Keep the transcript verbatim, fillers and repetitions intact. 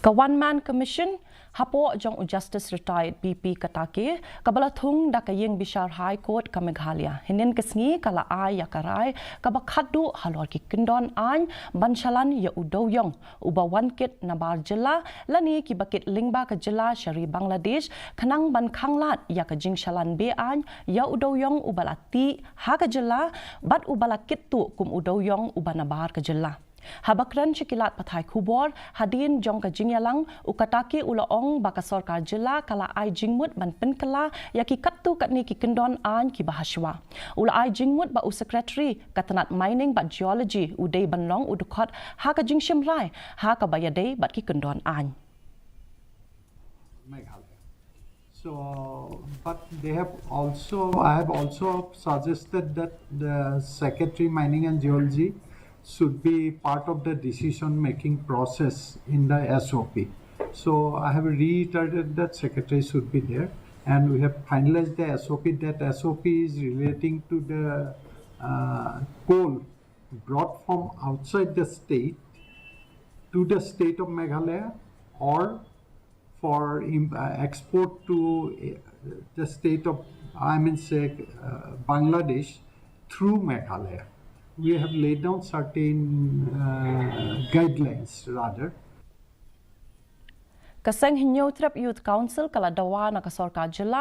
Ka One Man Commission hapoh jong u Justice Retired B P Katake, kaba la thung da ka Ïing Bishar High Court ka Meghalaya, hynnin ka sngi ka la ai ïa ka rai kaba khatduh halor ki kyndon aiñ ban shalan ïa u dewïong uba wan kit nabar jylla lane kiba kit lyngba ka jylla sha ri Bangladesh, khnang ban khanglad ïa ka jingshalan be-aiñ ïa u dewïong uba la tih ha ka jylla bad uba la kit tuh kum u dewïong uba nabar ka jylla. Haba kren sha ki lad pathai khubor hadien jong ka jingïalang, u Katake u la ong ba ka sorkar jylla ka la ai jingmut ban pynkylla ïa ki katto katne ki kyndon aiñ kiba hashwa. U la ai jingmut ba u Secretary ka tnat Mining bad Geology u dei ban long u dkhot ha ka jingshim rai ha kaba ïadei bad ki kyndon aiñ. Meghalaya. So, but they have also, I have also suggested that the Secretary Mining and Geology should be part of the decision making process in the S O P. So, I have reiterated that Secretary should be there, and we have finalized the S O P. That S O P is relating to the uh, coal brought from outside the state to the state of Meghalaya or for im- uh, export to uh, the state of, I mean, say, uh, Bangladesh through Meghalaya. We have laid down certain uh, guidelines, rather. Ka seng Hynñiewtrep Youth Council ka la dawa na ka sorkar jylla